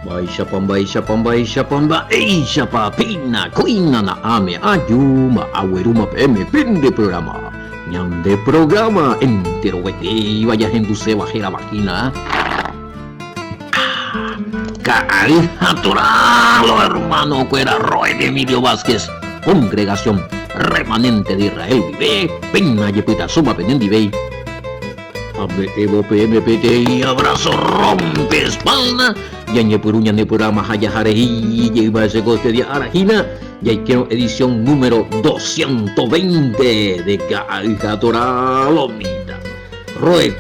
Mba'éichapa, mba'éichapa, mba'éichapa, mba'éichapa, péina kóina na'ãme ajúma aguerúma peẽme pende programa. Ñande programa enterovetéva jahenduséva hérava hína. Ka'ay ha Toralo hermano-kuéra Roy Emilio Vázquez, Congregación Remanente de Israel guive, péina jepytasóma penendivéi. Ame'ẽvo peẽme peteĩ abrazo rompe espalda, ñañepyrũ ñane programa ha jaha rei jeýma hese ko este día ára hína, jaikérõ edición número 220 de Ka'ay ha Toralo mitã. Roy,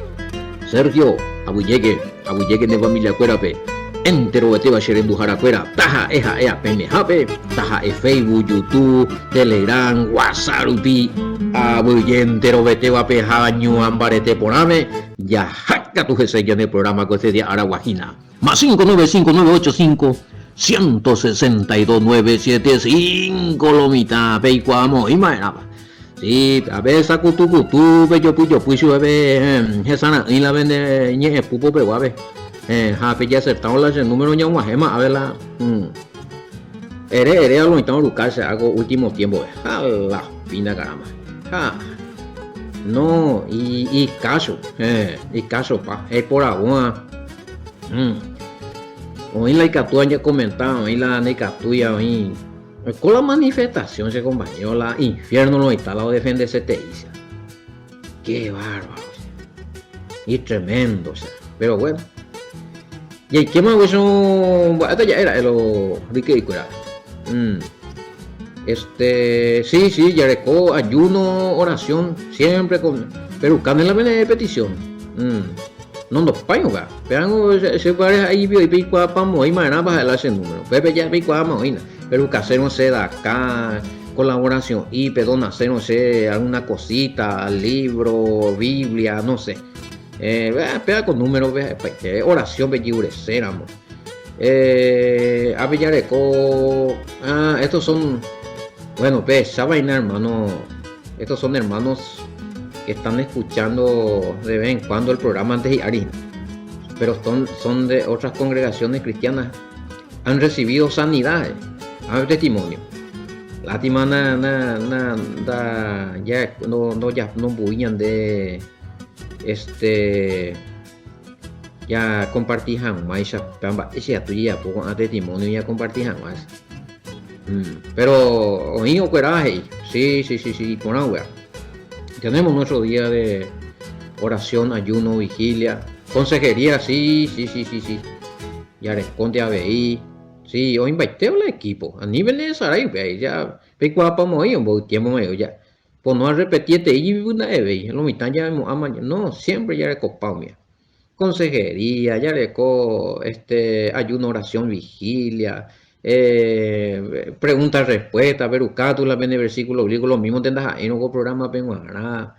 Sergio, aguyjéke, aguyjéke ne familia-kuérape, enterovetéva che renduharakuéra, taha'e ha'e apẽmehápe, taha'e Facebook, YouTube, Telegram, WhatsApp rupi, aguyje enterovetévape ha ñuã mbarete porãme, jaha katu hese ñane programa ko este día aragua hína. Más 595 985 162 975 lo mitã peikuaa moĩ ma'erãpa. Sí, a veces akutu kutu pe jopy jopy chupe hesara'ỹi la pende ñe'ẽpu popeguápe. Ha pe jasertárõ la che número ñag̃uahẽma ave la ere ere aloitã oruka che ako último tiempo-pe. Ha la pinta caramba. Ha no ikácho, ikáchopa, eiporavóa. Oĩ la ikatúva ñakomenta, oĩ la ndaikatúiva, oĩ. Oiko la manifestación che compañero la infierno lo oĩta la odefendeseteícha. Qué bárbaro. Y tremendo, o sea. Pero bueno. Jaikéma guicho mba'éta ja'e ra'e lo ryke'ykuéra. Mm. Este, sí, sí, jareko ayuno, oración, siempre con pero cambia la pene petición. Mm. No ndopái upéva. Pévango che upévare ha'e ipioi peikuaapa moĩ ma'erãpa ha'e la che número. Upépe ja peikuaáma oĩna. Pero kasérõ sedaka, colaboración'i, pe donasérõ che alguna cosita, libro, Biblia, no sé. Eh, péva ko número-pe ha'epaite. Oración pejerureséramo. Eh, ápe jareko, ah, estos son, bueno, pehecha vaina hermano, estos son hermanos que están escuchando de vez en cuando el programa antes hi'ári, pero son, son de otras congregaciones cristianas, han recibido sanidades, han testimonio. Lástima na na na nda ya no no ya no ñande este Ñakomparti hag̃uáicha pe mba'éicha ikatu jajapo ko'ã testimonio ñakomparti hag̃ua. Péro oĩ okueráva he'i, Sí, sí, sí, sí, iporã upéva. Tenemos nuestro día de oración, ayuno, vigilia, consejería, sí, sí, sí, sí, sí. Jarekónte avei. Sí, oĩmbaite la equipo. Ani peneresarái upéva, ja peikuaapa moĩ omboy tiempo meve ja. Pono arrepetietei jyvy nda'evéi, lo mitã javemo'ãma, no, siempre jarekopa umíva. Consejería, jareko este ayuno, oración, vigilia, eh, pregunta respuesta, perukátu la pende versículo bíblico, lo mismo nde ndaha'éirõ ko programa-pe g̃uarã,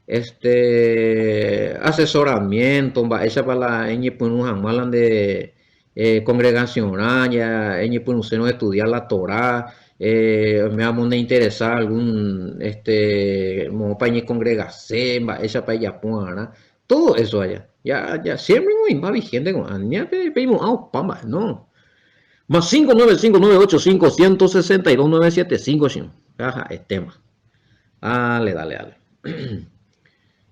este asesoramiento, mba'éichapa la eñepyrũ hag̃ua la nde Congregación-rã, ja eñepyrũsérõ estudia la Torá, oiméramo neinteresa algún este moõpa eñecongregase, mba'éichapa ejapo va'erã, todo eso aja, ja, ja siempre oĩmba vigente ko'ã, ña peimo'ã opa mba'e, no. Más 595 985 162 975 che, ha ha'etéma. Dale, dale, dale.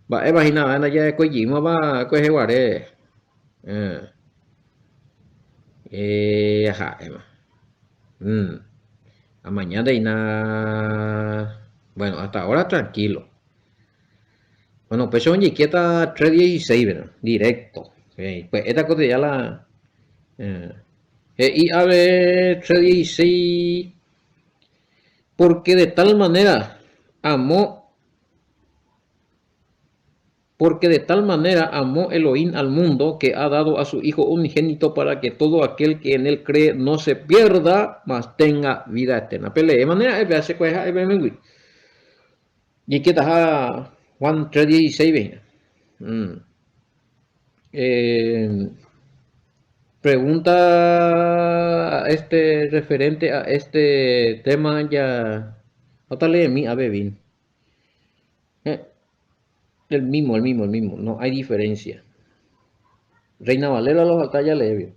Mba'épa hína ndajaekoijeýmava kuehe guare. Eh, ha'éma. Mm. Amaña ndeina. Bueno, hasta ahora tranquilo. Bueno, péicha oñeikéta 3.16, ¿verdad? Directo. Pya'éta ko ya la... Eh, he'i ave 3.16 porque de tal manera amó Porque de tal manera amó Elohim al mundo que ha dado a su Hijo unigénito para que todo aquel que en él cree no se pierda, mas tenga vida eterna. Pelee manera ha'e pe che kuehe ha'e peẽmegui. Jaiketaha Juan 3:16 pe hína. Mm. Eh, pregunta este referente a este tema ya hasta leemi ave bien. Eh, el mismo, el mismo, el mismo. No hay diferencia. Reina Valera los acá ya leí.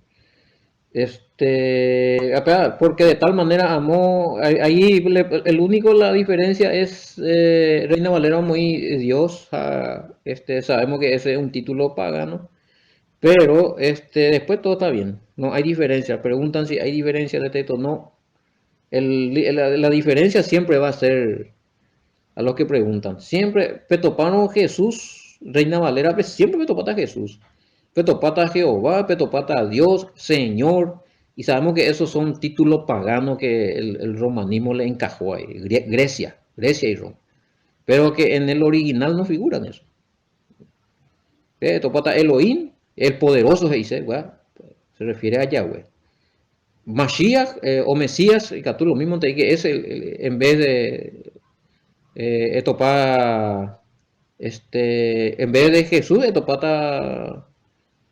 Este, porque de tal manera amó, ahí el único, la diferencia es eh, Reina Valera muy Dios, este, sabemos que ese es un título pagano, pero este, después todo está bien, no hay diferencia. Preguntan si hay diferencia de texto, no. la, diferencia siempre va a ser a los que preguntan. Siempre, petopano Jesús, Reina Valera, pues siempre petopata Jesús. Petopata Jehová, petopata Dios, Señor. Y sabemos que esos son títulos paganos que el, romanismo le encajó ahí. Grecia, Grecia y Roma. Pero que en el original no figuran eso. Petopata Elohim, el poderoso se dice, se refiere a Yahweh. Mashiach eh, o Mesías, y lo mismo te que es el, en vez de eh, etopa, este, en vez de Jesús, etopata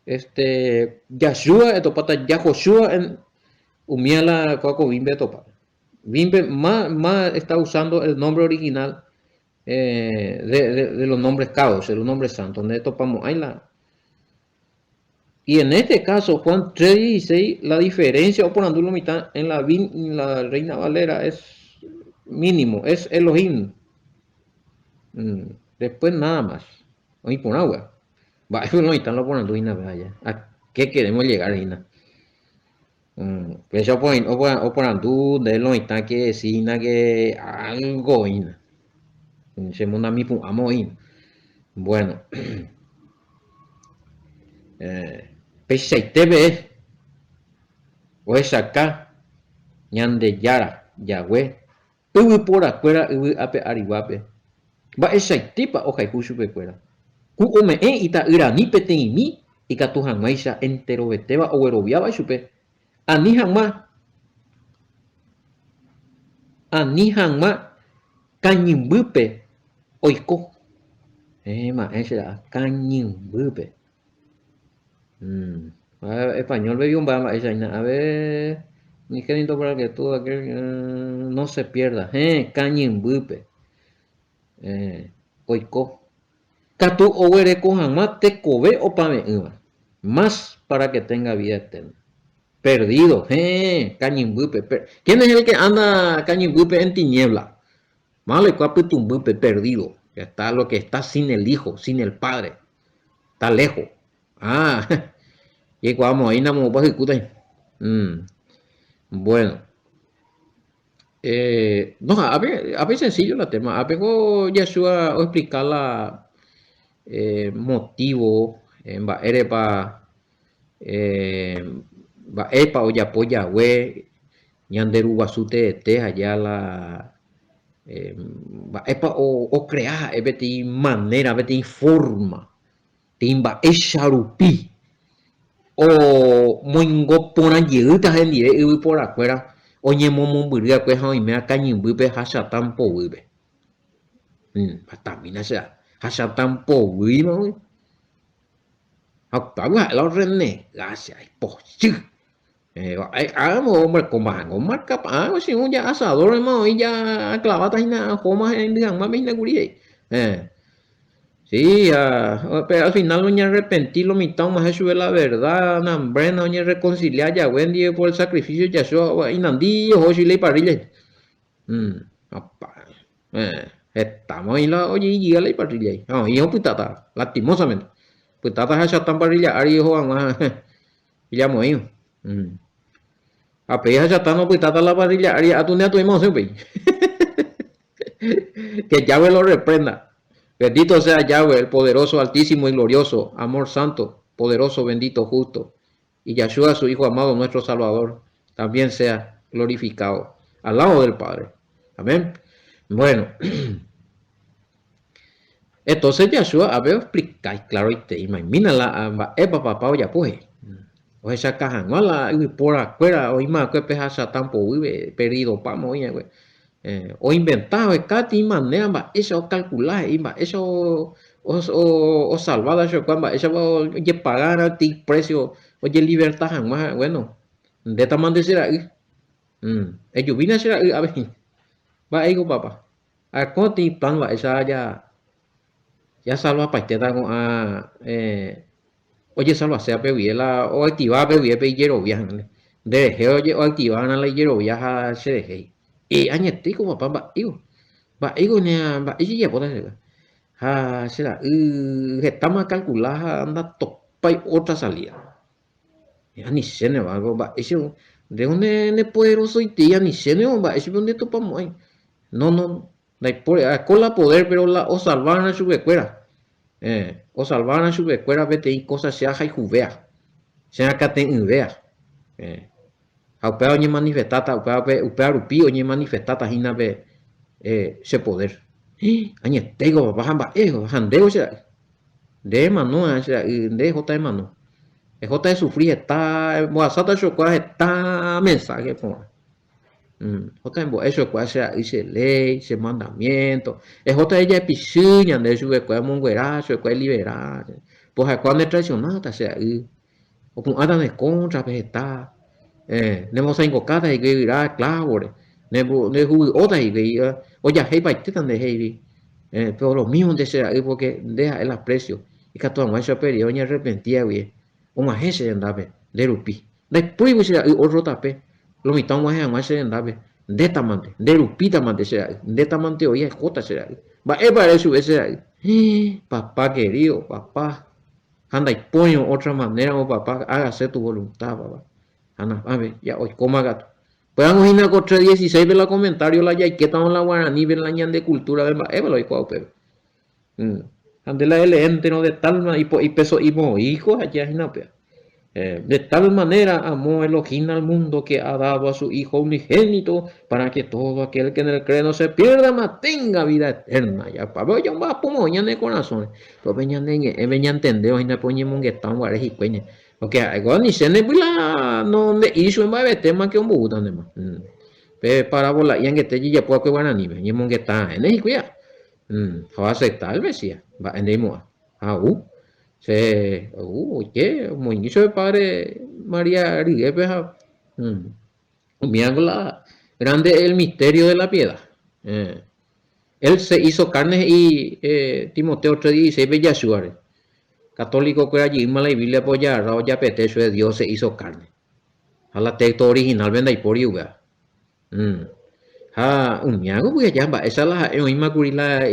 este, Yahshua, etopata Yahoshua, en umía la bimbe etopa. Bimbe más, más está usando el nombre original eh, de, de, los nombres caos, de los nombres santos, donde topamos ahí la. Y en este caso, Juan 3.16, la diferencia, o por lo mitad, en la, en la Reina Valera es mínimo, es Elohim. Mm, después nada más. Hoy por agua. Va, eso no están lo poniendo ¿A qué queremos llegar, Ina? Péicha oporandu nde lo mitã que decina que algo hína. Che monamipu'ãmo hína. Bueno. Eh, peichaite peve ohechaka Ñandejára Yahweh yvyporakuéra yvy ape ariguápe, mba'eichaitépa ohayhu chupekuéra. Ku ome'ẽ ita'yrami peteĩmi ikatu hag̃uáicha enterovetéva ogueroviáva ichupe, ani hag̃ua ani hag̃ua kañymbýpe oiko. Héẽ, ma'ẽ che ra'a, kañymbýpe. Mm. Español-pe omba'e mba'éicha hína. A ver, unigénito para que todo aquel no se pierda. Héẽ, kañymbýpe. Eh, oiko. Katu oguereko hag̃ua tekove opave'ỹva. Más para que tenga vida eterna. Perdido, héẽ, kañymbýpe. ¿Quién es el que anda kañymbýpe en tiniebla? Máva oiko apytumbýpe, perdido. Está lo que está sin el hijo, sin el padre. Está lejos. Ah, jaikuaámo oĩna moõpa hykúta hína. Mm. Bueno. Eh, no, ápe, ápe sencillo la tema. Ápe ko Yeshua oexplica la eh, motivo eh, mba'érepa eh, mba'épa ojapo Yahweh ñande Ru Guasu teete ha ja la eh, mba'épa ocrea ha'e peteĩ manera, peteĩ forma Peteĩ mba'éicha rupi omoingo porã jeýta hendive yvyporakuéra oñemomombyry va'ekue ha oime akañymbýpe ha Satán poguýpe. Hatãmína che ha Satán poguýma voi. Ha upévagui ha'e la orrenega che ipochy. Illamoĩva. Ha péicha Satán opytáta la parrilla ári atu ne atuĩma osẽ upéi. Que Yahweh lo reprenda. Bendito sea Yahweh, el poderoso, altísimo y glorioso, amor santo, poderoso, bendito, justo. Y Yahshua, su Hijo amado, nuestro Salvador, también sea glorificado al lado del Padre. Amén. Bueno. Entonces Yahshua ápe oexplika iklaroite imaimína la mba'épa papá ojapo he'i. Ohechauka hag̃ua la yvyporakuéra oĩmava'ekue pe ha Satán poguýpe perdidopáma oĩva'ekue. Oinventa oheka peteĩ manera mba'éicha okalkula he'i mba'éicha osalváta chupekuéra mba'éichapa ojepagárõ peteĩ precio ojeliberta hag̃ua. Bueno, ndétama nde che ra'y. Ejupína che ra'y avei. Mba'éiko papa. Akótĩ plan mba'éicha jasalvapaitéta ko'ã ojesalvasévape guive la oactivávape guive pe ijerovia. Nderehe oje'oactivárã la ijerovia ha cherehe. Eh, añetéiko papá, mba'éiko, mba'éiko ña, mba'éicha ijapóta cheve. Ha che ra'y hetáma acalcula ha ndatopái otra salida. Anichéneva algo mba'éicha ndéko nepoderosoitei anichéneva mba'éichapa ndetopamo'ãi. No, no, ndaipóri, areko la poder pero la osalvárã chupekuéra. Eh, osalvárã chupekuéra peteĩ cosa che ahayhuvéa, che rakate'ỹvéa. Eh, ha upéva oñemanifestáta, upévape, upéva rupi oñemanifestáta hína pe eh, che poder. Añetéko papá ha mba'éko, ha ndéko che ra'y. Nde emano che ra'y, nde ehóta emano. Ehóta esufri heta, embohasáta chokua heta mensaje porã. Ehóta embo'e chokua che ra'y che léi, che mandamiento. Ehóta ejaepichy ñande chupekuéra emonguera, chupekuéra elibera. Pues ha'ekuéra netraicionáta che ra'y. Opu'ãta ne kóntrape heta. Nemosãingokáta hikuái yvyra esclávore. Ndehuvy'óta hikuái, ojahéipaitéta ndehegui. Pero lo mismo nde che ra'y porque nde ha'e la precio. Ikatu hag̃uáicha upe rire oñearrepentía guie, og̃uahẽ che rendápe, nde rupi. Ndaipóigui che ra'y ótro tape, lo mitã og̃uahẽ hag̃ua che rendápe, ndétamante, nde rupítamante che ra'y, ndétamante voi aikóta che ra'y. Mba'épa ere chupe che ra'y? Hĩĩ, papá querido, papá. Ha ndaipóirõ ótra manera-rõ papá, hágase tu voluntad, papá. Ha nafãpe, ja oikóma katu. Pévango hína ko tres dieciséis-pe la comentario la jaikétarõ la guaranípe la ñande cultura-pe mba'épa la oikóva upépe. Ha nde la eleénterõ de tal ma ipo ipeso'i voíko ha jahína upéva. De tal manera amó Elohim al mundo que ha dado a su Hijo unigénito para que todo aquel que en él cree no se pierda, mas tenga vida eterna. Ja upéva ojomba'apo moõ ñane korasõre. Pépe ñane ñe'ẽme ñantendéva hína pe oñemongeta guare hikuái. Porque ha'éko anichéne py la no nde'íri chupe mba'evetéma ke omboútantema. Pe parábola iangete jejapo va'ekue guaraníme, ñemongeta raẽne hikuái. Ha oacepta el Mesías, mba'e ndeimo'ã. Ha ou, che ou oike, omoingi chupe padre María ryépe ha umíva la grande el misterio de la piedad. Él se hizo carne he'i Timoteo 3:16-pe Yahshua-re. Católico-kuéra jeýma la Biblia-pe ojagarra ojapete chupe Dios se hizo carne. Ha la texto original-pe ndaipóri upéva. Ha umíago pyhaja mba'éicha la ha'e oĩma kuri la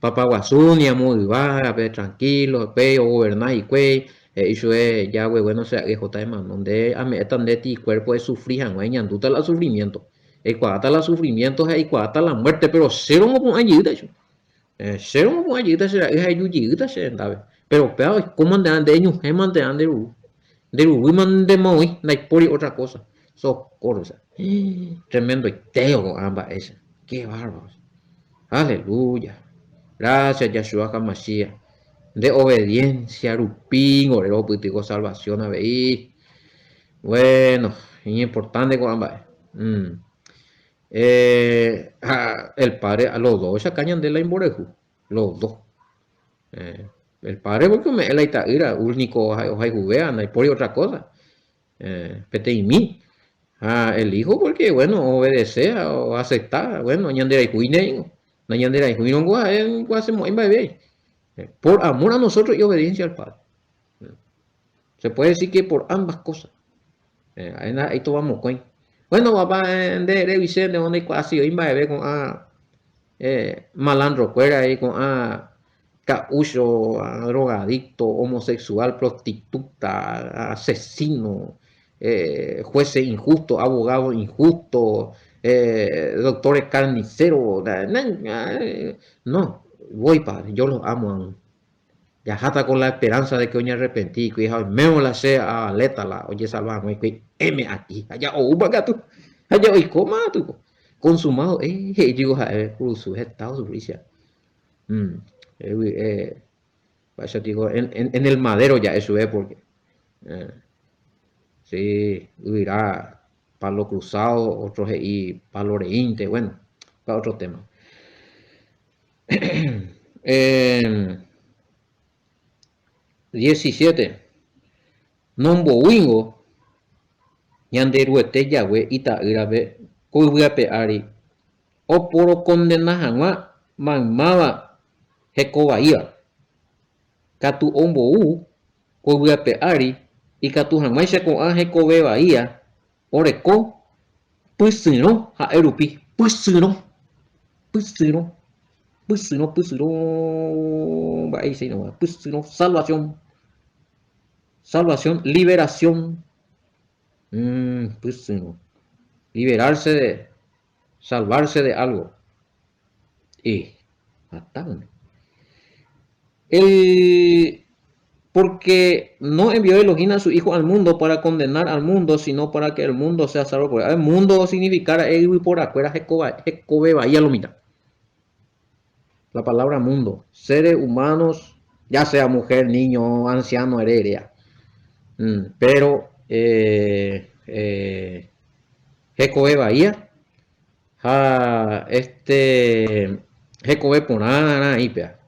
papa guasu ni amo yvágape tranquilo upéi ogoberna hikuái he'i chupe Yahweh bueno che ra'y ehóta emano nde ame'ẽta nde ti cuerpo esufri hag̃ua eñandúta la sufrimiento eikuaáta la sufrimiento ha eikuaáta la muerte pero che romopu'ã jeýta chupe che romopu'ã jeýta che ra'y ha eju jeýta che rendápe pero upéva oikóma nde nde eñuhẽma nde nde ruguy nde ruguýma ndema oĩ ndaipóri otra cosa Socorro, o sea, tremendoite ko'ã mba'éicha. Qué bárbaro. Aleluya. Gracias Yahshua HaMashiach. Nde obediencia rupíngo ore rohupyty ko salvación avei. Bueno, iñimportante ko'ã mba'e. Mm. Eh, ha el padre a los dos chaka ñande la imborayhu. Los dos. Eh, el padre porque ome'ẽ la ita'ýra, único ohayhuvéva, ndaipóri otra cosa. Peteĩmi. Ha el hijo porque, bueno, oobedece ha oacepta, bueno, ñanderayhúi ningo. Nañanderayhúirõngo ha'e ndohasemo'ãi mba'eve. Por amor a nosotros y obediencia al Padre. Se puede decir que por ambas cosas. Ha'e ndaha'éi tovamokõi. Bueno, papá, nde ere guiche nde ndaikuaasivoi mba'eve ko'ã malandro-kuéra ko'ã Ka'úcho, drogadicto, homosexual, prostituta, asesino, jueces injusto, abogado injusto, doctores carnicero, no, voy padre, yo los amo aún. Jaháta con la esperanza de que oñearrepenti hikuái ha oimévo la che avaléta la ojesalva hag̃ua hikuái, heme aquí, ha ja oúma katu, ha ja oikóma katu, consumado, he'i jeko ha'e kurusu heta osufri che. Mba'éicha piko en el madero ja'e chupe porque si yvyra palo cruzado, otro he'i palo reínte, bueno, upéva otro tema. 17. Nomboúingo Ñanderuete Yahweh ita'ýrape ko yvy ape ári oporokondena hag̃ua maymáva hekovaíva, katu ombou ko yvy ape ári ikatu hag̃uáicha ko'ã hekove vaíva. Oreko pysyrõ ha'e rupi. Pysyrõ. Pysyrõ. Pysyrõ, pysyrõ, mba'éicha irũva. Pysyrõ, salvación. Salvación, liberación. Pysyrõ. Liberarse de, salvarse de algo. Eh, hatãme. El, porque no envió Elohim a su Hijo al mundo para condenar al mundo, sino para que el mundo sea salvo por él. El mundo significa ra'e yvyporakuéra hekova, hekove vai a lo mitã. La palabra mundo, seres humanos, ya sea mujer, niño, anciano, ere, erea. Mm, pero eh, eh, hekove vaía Ha este hekove porã raĩpea.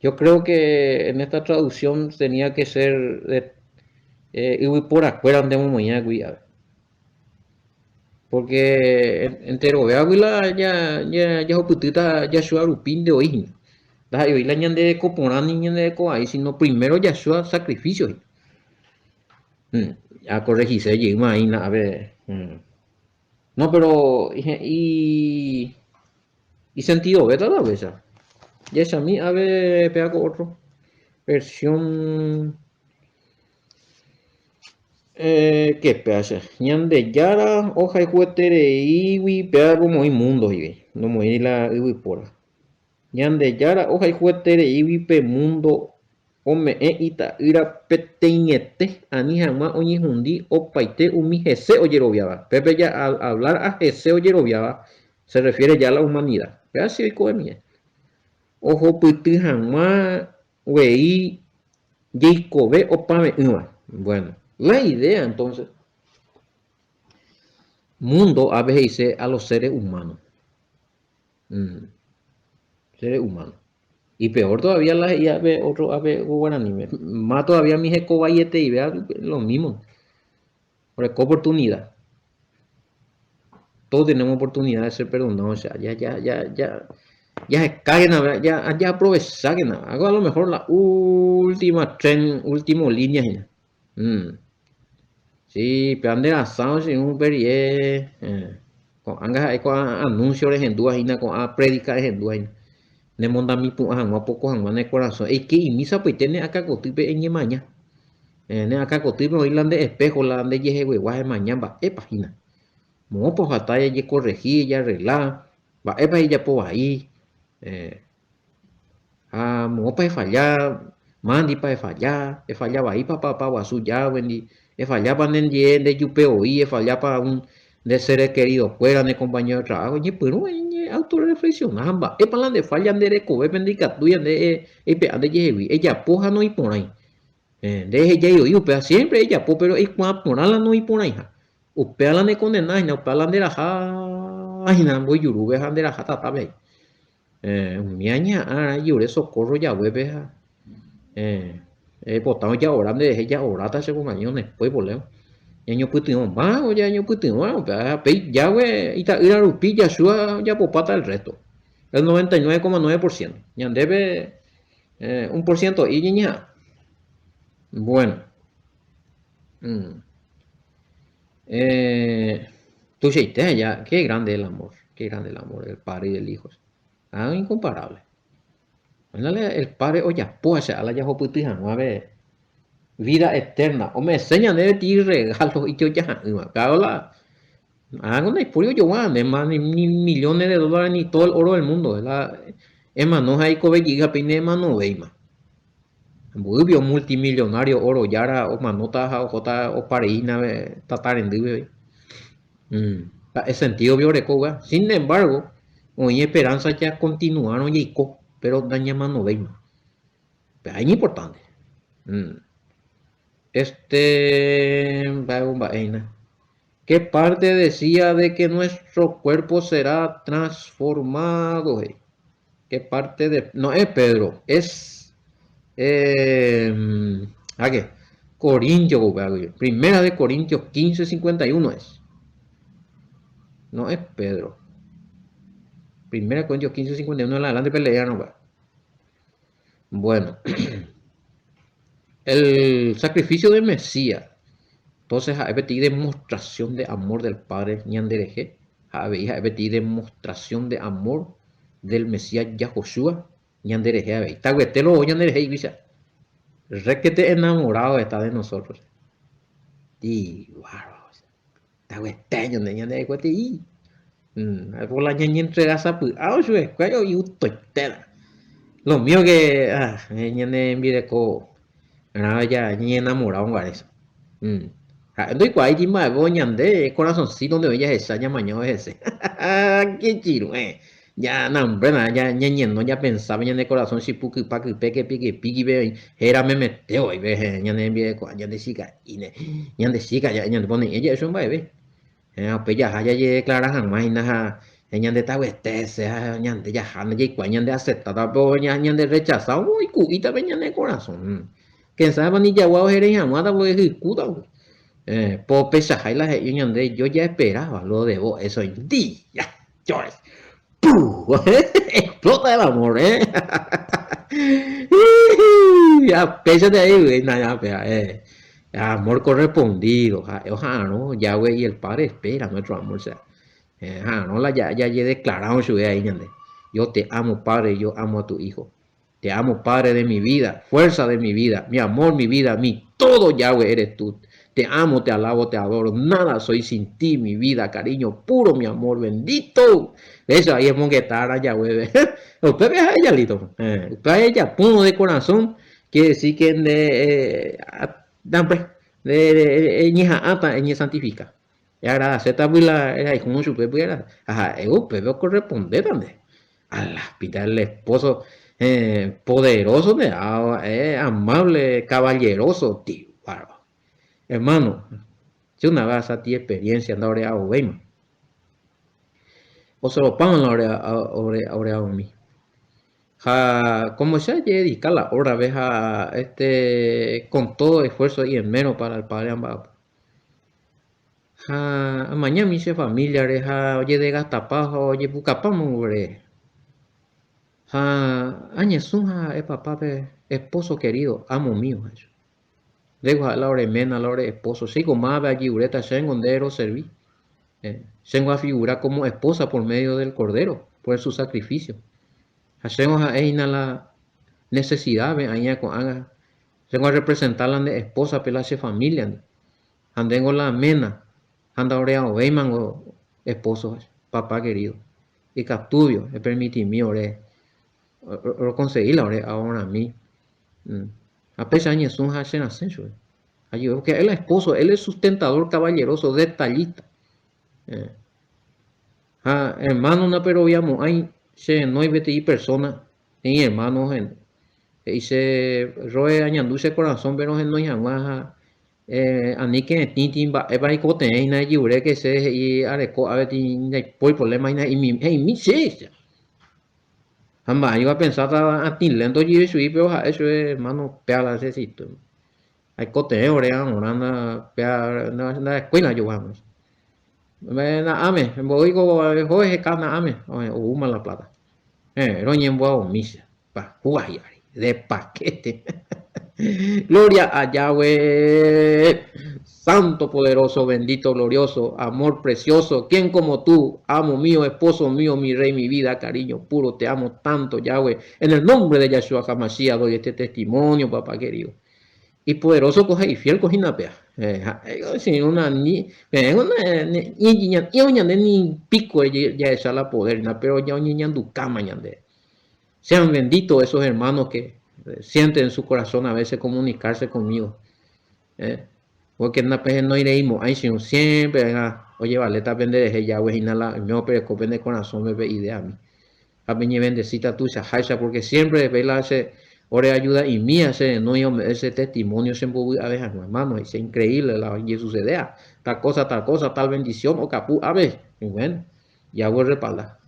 Yo creo que en esta traducción tenía que ser de yvyporakuéra nde omomoĩagui ave. Porque enterovéagui la jahupytýta Yahshua rupínte oĩ hína. Ndaha'éi oĩ la ñande reko porã ni ñande reko vai, sino primero Yahshua sacrificio hína. Akorregise jeýma hína ave. No, pero he'i isentidovéta la upéicha. Jahechami ave péva ko otro versión. Eh, que péva che. Ñandejára ohayhuetereígui péva omoĩ mundo he'i, nomoĩri la yvypóra. Ñandejára ohayhuetereígui pe múndo ome'ẽ Ita'ýra peteĩete ani hag̃ua oñehundi opaite umi hese ojeroviáva. Pépe ja al hablar a hese ojeroviáva se refiere ya a la humanidad. Péva si oiko'emie. Ohupyty hag̃ua guei jeikove opave'ỹva. Bueno, la idea entonces, mundo ápe he'ise a los seres humanos. Seres humanos. Y peor todavía la he'i ápe otro ápe ko guaraníme. Más todavía mi heko vaieteivéva lo mismo. Oreko oportunidad. Todos tenemos oportunidad de ser perdonados. O sea, ya, ya, ya, ya, jahekákena, ya, ya aprovechákena. Hago a lo mejor la última tren, último línea hína. Sí, péva nde rasã oche'ỹ upe rire. Ko'ág̃a ha'e ko'ã anuncio rehendúva hína, ko'ã prédica rehendúva hína, nemondamipu'ã hag̃ua poko hag̃ua ne korasõ. Eike'imi sapoite ne akãkotýpe eñemaña. Ne akãkotýpe oĩ la nde espejo, la nde jeheguegua emaña mba'épa hína. Moõpa ohata jajekorrehi, ejarregla, mba'épa ejapo vai. Ha moõpa efalla, mándipa efalla, efalla vaípa pa guasu Yahweh-ndi, efallápa nendie ndejupe voi, efallápa un nde seres querido-kuéra, ne compañero de trabajo, eñepyrũ eñeautoreflexiona ha mba'épa la nde falla nde rekovépe ndaikatúi nde eipe'a ndejehegui, ejapo ha noĩporãi. Nde ehejái voi upéva, siempre ejapo péro eikuaa porã la noĩporãiha. Upéva la nekondena hína, upéva la nderaha hína mboijurúpe ha nderaha tatápe. Umi añeha'ã ijure socorro Yahweh-pe ha eipotárõ ja'ora nderehe ja'oráta che compañero ndepói problema. Ñañopytyvõmba ñañopytyvõ upéva ha péi Yahweh ita'ýra rupi Yahshua ojapopáta el resto. El 99,9%. Ñandéve un por ciento'i ñañeha'ã. Bueno. Tuichaite aja, qué grande el amor, qué grande el amor del Padre y del Hijo. Ah, incomparable. El Padre ojapo hacia ala jahupyty hag̃ua pe vida eterna. Ome'ẽse ñandéve peteĩ regalo ijojaha'ỹva. Claro, la ág̃a ndaipóri ojogua ñandéma ni millones de dólares ni todo el oro del mundo. La emano ha eikove jey ha péi nemanovéima. Mboýpio multimillonario oro jára omanóta ha ohóta opareína tata rendýpe. Mba'e sentido-pe oreko upéva. Sin embargo, oĩ esperanza jakontinuárõ jaiko, péro nañamanovéima. Upéva iñimportánte. Este, mba'e omba'e hína. Qué parte decía de que nuestro cuerpo será transformado? He'i. Qué parte de... No es Pedro, es... Eh, ¿a qué? Corintios, Primera de Corintios 15, 51 es. No es Pedro. Primera de Corintios 15, 51 en adelante pelea no va. Bueno. El sacrificio del Mesías. Entonces ha'e peteĩ demostración de amor del Padre ñanderehe ha avei ha'e peteĩ demostración de amor del Mesías Yahoshua ñanderehe avei. Taguete lo ñanderehe iguicha. Requete enamorado está de nosotros. Y bárbaro. Taguete ñande ñande guetei. Por la ñañentrega sapy'a ochuekuéra oiutoitéva. Lo mío que ah, ñane rembireko rã ja ñañenamorado guare. Ha'e ndoikuaáiti mba'eve ñande corazoncito nde oĩ jahecha ñamañávo hese. Qué chiru'ẽ. Ja nambréna ja ñañeno ñapensápe ñane corazón chipukypa kype kepi kepíkipe oĩ héra memete voi ñane rembireko ñande chika'íne. Ñande chika ja'e ñande pone'ẽ ja'e chupe mba'eve. Ha upe jaha jajedeclara hag̃ua hína ha ñande tavyete hese ha ñande jaha ndajaikuaái ñande aceptáta pe ñande rechasa oiku'íta pe ñane korasõ. Quién sabe ni jagua ojerei hag̃ua porque hykúta. Po peichahái la he'i ñande yo ya esperaba lo de vos eso día. ¡Puh! Explota el amor, eh. Ya péichate ahí, eh. Amor correspondido, ha'e oha'arõ Yahweh y el Padre espera nuestro amor, o sea, oha'arõ la jajedeclarárõ chupe ahí ñande. Yo te amo, Padre, yo amo a tu Hijo. Te amo, Padre de mi vida, fuerza de mi vida, mi amor, mi vida, mi todo, Yahweh, eres tú. Te amo, te alabo, te adoro. Nada soy sin ti, mi vida, cariño puro, mi amor, bendito. Eso ahí es mongetára, Yahweh. Upépe ha'e jalito. Upéva ejapórõ de corazón, quiere decir que nde nde eñeha'ãta eñesantifika. Eagradaséta la erayhúrõ chupe py'arã. Ha ha'e upépe okorrespondéta nde. A la pita el esposo poderoso nde ha amable, caballeroso, tiguáro. Hermano, che una vez asati experiencia ndaore'avovéima. Osoropáma la ore'avomi. Ha como che ajededika la hora-pe ha este con todo esfuerzo y esmero para el Padre amba'apo. Ha amañami che familia-re ha ojedegastapa ha ojepukapa mombyry. Ha añesũ ha ha'e papápe, esposo querido, amo mío, ha'e chupe. Ndéko ha'e la ore ména, la ore esposo. Chéiko mávape ajiuréta chéngo nde roservi. Chéngo afigura como esposa por medio del Cordero, por su sacrificio. Ha chéngo ha'e hína la necesidad-pe aĩa ko'ág̃a. Chéngo arrepresenta la nde esposa-pe la che familia-ndi. Ha ndéngo la ména, ha ndaoreaovéimango esposo, papá querido. Ikatúvio, epermitimi ore rokonsegi la ore aorãmi. Ha péicha añesũ ha cherasẽ chupe. Ajeve, porque él es esposo, él es sustentador, caballeroso, detallista. Ha hermano ndaperoviamo'ãi che renói peteĩ persona, peteĩ hermano he'i che roe añandu che corazón-pe rohenói hag̃ua ha aníke etĩti mba'épa aikotevẽ hína ejyvre que che he'i areko avei ndaipóri problema hína he'imi chéicha. Ha mba'éipa apensáta atĩ lénto oje'e chugui péro ha'e chupe hermano péa la necesito. Aikotevẽ ore aorã nda péa ndarekói la ajogua hag̃ua. Na'áme, mboýiko oho eheka na'áme, oúma la plata. Héẽ, roñemboavomi che. Pahúva hi'ári, de paquete. Gloria a Yahweh. Santo, poderoso, bendito, glorioso, amor precioso, ¿quién como tú, amo mío, esposo mío, mi rey, mi vida, cariño puro, te amo tanto, Yahweh. En el nombre de Yahshua HaMashiach doy este testimonio, papá querido. Y poderoso ko ha ifiel ko hína péa. Si una ni ñande ni pico jahecha la poder, pero ya oñeñandukáma ñande. Sean benditos esos hermanos que sienten en su corazón a veces comunicarse conmigo. Porque napehenóireimo'ãi sino siempre ojevaléta penderehe Yahweh hína la oimévo pereko pene korasõme pe ideami. Ha peñevendesíta tuichaháicha porque siempre vela che ore ayuda'imía che renói ome'ẽ che testimonio chembovy'ave hag̃ua. Hermano, he'ise increíble la ojesucedea. Tal cosa, tal cosa, tal bendición okapu ave. Y bueno, Yahweh respalda.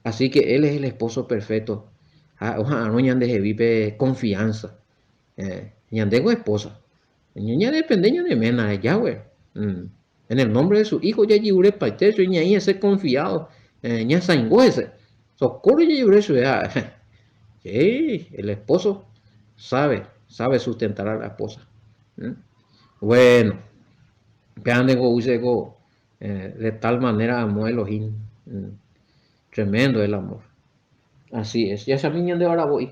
Así que él es el esposo perfecto. Ha oha'arõ ñandehegui pe confianza. Ñandéko esposa. Ñadepende ñane ménare, Yahweh. En el nombre de su hijo jajerurepaite chupe, ñaĩ hese confiado, ñasãingo hese. Socorro jajerure chupe. Sí, el esposo sabe, sabe sustentar a la esposa. Bueno, péva niko oúse ko de tal manera amó Elohim. Tremendo el amor. Así es. Jahechami ñande aravo'i.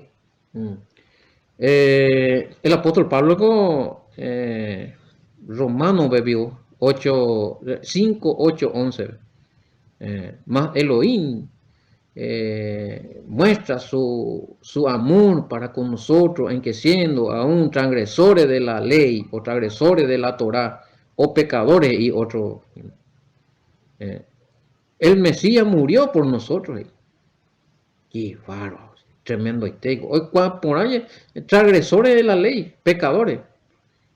El apóstol Pablo ko Romano-pe pio 8, 5, 8, 11. Mas Elohim muestra su, su amor para con nosotros en que siendo aún transgresores de la ley o transgresores de la Torá o pecadores y otro. El Mesías murió por nosotros. Qué bárbaro, tremendoitéiko. Oikuaa porã transgresores de la ley, pecadores.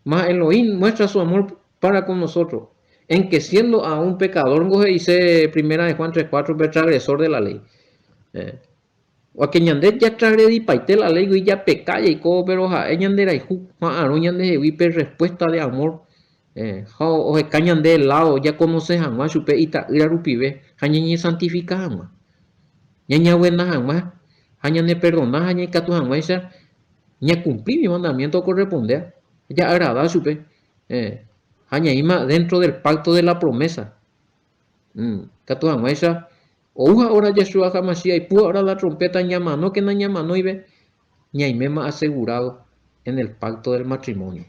Mas Elohim muestra su amor para con nosotros, en que siendo aún pecador, ngo he'ise Primera de Juan 3:4 pe transgresor de la ley. O que ñande jatragredipaite la ley gui japeka jaiko, pero ha'e ñanderayhu, ha'arõ ñandehegui pe respuesta de amor ha oheka ñande lado jaconoce hag̃ua chupe ita'ýra rupive ha ñañesantifika hag̃ua. Ñañaguena hag̃ua ha ñaneperdona ha ñaikatu hag̃uáicha ñakumpli umi mandamiento okorrespondéva, ja'agrada chupe ha ñaĩma dentro del pacto de la promesa. Ikatu hag̃uáicha ou ha hora Yeshua HaMashiach ipu ha hora la trompeta ñamanókena ñamanóive ñaiméma asegurado en el pacto del matrimonio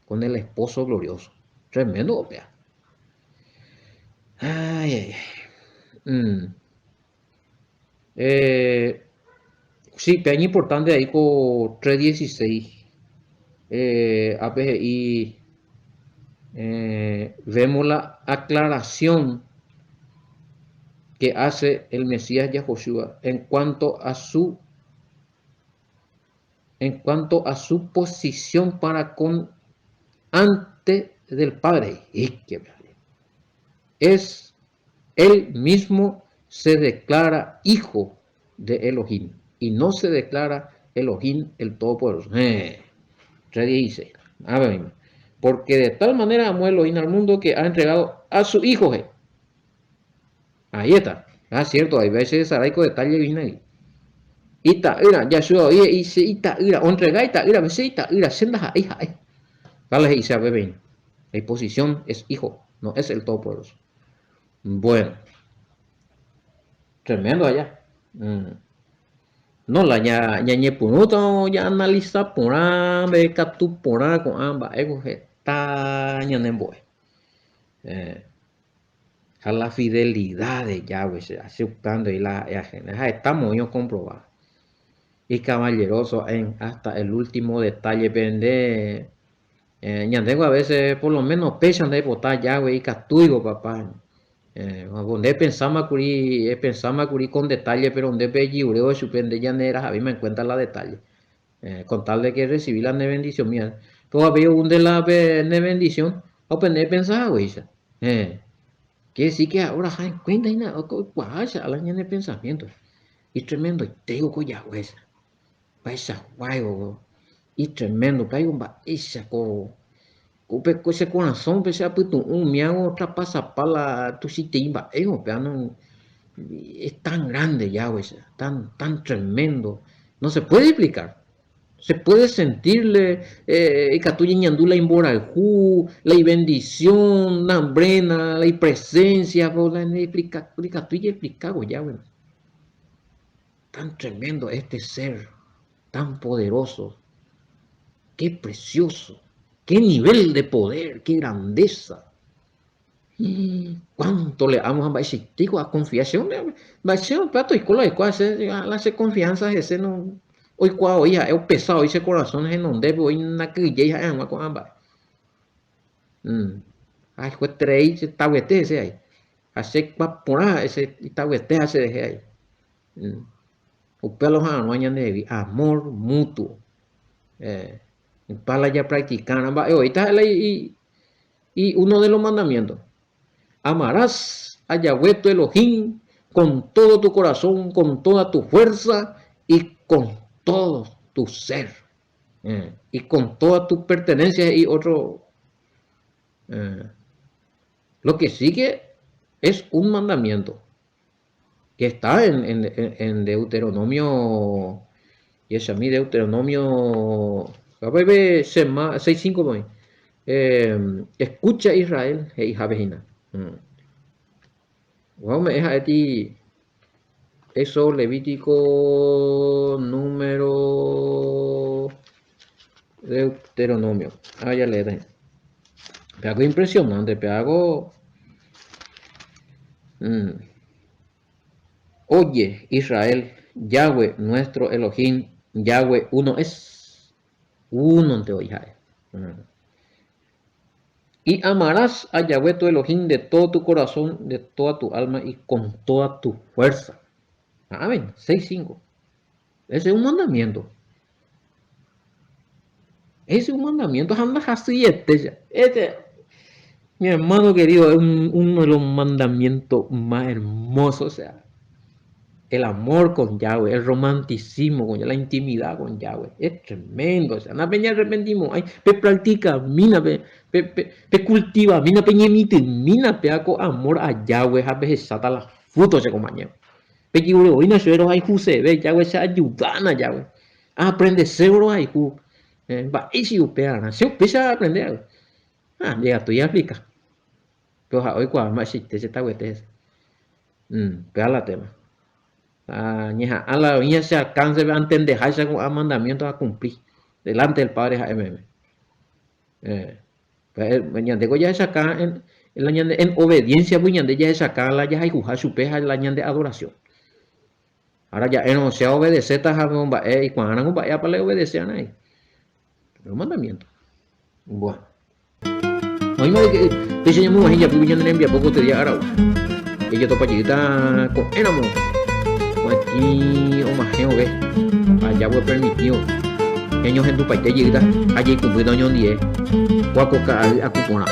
con el esposo glorioso. Tremendo upéva. Ay, ay, ay. Eh, sí, pe importante ahí ko 3.16. Ápe he'i vemos la aclaración que hace el Mesías Yahoshua en cuanto a su en cuanto a su posición para con ante del Padre. Es él mismo se declara hijo de Elohim y no se declara Elohim el Todopoderoso. Héẽ. 3.16. Ave misma. Porque de tal manera amó Elohim al mundo que ha entregado a su hijo. He. Ahí está. Ah, cierto, ahí ve ese saraico detalle vino ahí. Ita'ýra, Yahshua oĩ he'i che ita'ýra, ontrega ita'ýra, che ita'ýra, che ndaha'éi ha'e. Dale he'i che ave peína. La imposición es hijo, no es el Todopoderoso. Bueno. Tremendo allá. No, la ña, ñañepyrũta ñaanalisa porã, mbeguekatu porã ko'ã mba'éko heta ñanembo'e. Ha la fidelidad de Yahweh che aceptando ahí la ha'e ajena ha heta moĩ okomprova. Y caballeroso en hasta el último detalle pende ñandéko a veces por lo menos péicha ndaipota Yahweh ikatúivo papá. Nde epensáma kuri, epensáma kuri con detalle pero nde pe ejiurévo chupe nde ñanerahavéima en cuenta la detalle. Con tal de que recibi la ne bendición mía. Pero avei ou nde la pe ne bendición ha upe nde epensa haguéicha. Quiere decir que ahora ha en cuenta hína oikuaáicha la ñane pensamiento. Y tremendoitéko ko Yahweh-cha. Mba'eichaguáivo ko. Y tremendo, upéigo mba'éicha ko upe ko che korasõ pe che apytu'ũ umíago otrapasapa la tuichaitei mba'égo upéva no es tan grande Yahweh-cha, tan tan tremendo, no se puede explicar. Se puede sentirle, ikatu ñañandu la imborayhu, la ibendición, la hambrena, la ipresencia, pero la ikatúi jaexplikávo Yahweh. Tan tremendo este ser, tan poderoso, qué precioso, qué nivel de poder, qué grandeza. Cuánto le amo ha mba'eichaitéiko aconfia che mba'e upéva toiko la oikuaa che la che confianza hese no oikuaa voi ha'e opesa voi che corazón henondépe voi nakyhyjéi ha'e hag̃ua ko'ã mba'e. Ahayhueterei che tavyete hese ai ha che kuaa porã ha'e che itavyete ha cherehe ai. Upéva la oha'arõva ñandehegui amor mutuo. Upéva la japracticarã mba'e voíta ha'e la Y uno de los mandamientos, Amarás a Yahweh tu Elohim con todo tu corazón, con toda tu fuerza y con todo tu ser. Y con toda tu pertenencia y otro. Lo que sigue es un mandamiento que está en, en, en Deuteronomio, y es a mí Deuteronomio, 6.5. Escucha Israel he'ihápe hína. Upéva ome'ẽ ha'éti Éxodo, Levítico, Número, Deuteronomio. Ah, jaleéta hína. Pe algo impresionante, pe algo... Oye, Israel, Yahweh, nuestro Elohim, Yahweh uno es. Únonte oĩ ha'e. Y amarás a Yahweh tu Elohim de todo tu corazón, de toda tu alma y con toda tu fuerza. Amén. 6.5. Ese es un mandamiento. Ese es un mandamiento. Ha ndahasyiete ya. Este, mi hermano querido, es uno de los mandamientos más hermosos. O sea, el amor con Yahweh, el romanticismo con Yahweh, la intimidad con Yahweh. Es tremendo. O sea, napeñarrepentimo'ãi, pepracticamína, pe, pe, pe, pecultivamína, peñemitỹmína péva ko amor a Yahweh ha pehecháta la fruto che compañero. Pejegueroína chupe rohayhuseve Yahweh, che ayudána Yahweh. Aaprendese rohayhu. Mba'éicha upearã? Che upéicha aaprende va'ekue. Ha, ndikatúi aexplica. Péro ha'e oikuaa mba'eichaite che taguete hese. Upéva la téma. Añeha'ã la oĩva che alcance-pe antendeháicha ko'ã mandamiento akumpli delante del Padre ha'e meme. Ñandéko jahechaka la ñande en obediencia-gui ñande jahechaka la jahayhuha chupe ha la ñande adoración. Ára ja'érõ che aobedeséta ha mba'e ikuaárãngo mba'épa la eobedese va'erã. Los mandamientos. Bueno. Oĩma péicha ñamog̃uahẽ japýgui ñane rembiapo ko tedia áragua. Jajetopa jeýta ko'ẽramo ko'ẽtĩ og̃uahẽvove ha Yahweh opermitívo ñañohendupaite jeýta ha jaikũmbýta oñondive kua ko ka'ay aku porã.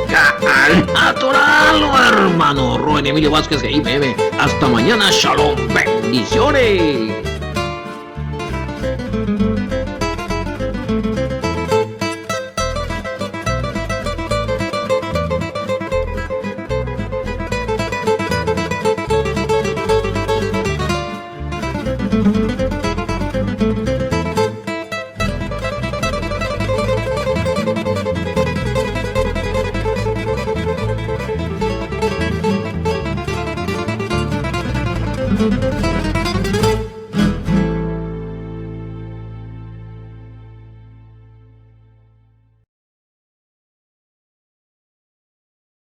Ka'ay atoralo hermano Rubén Emilio Vázquez he'i peẽme hasta mañana shalom bendiciones.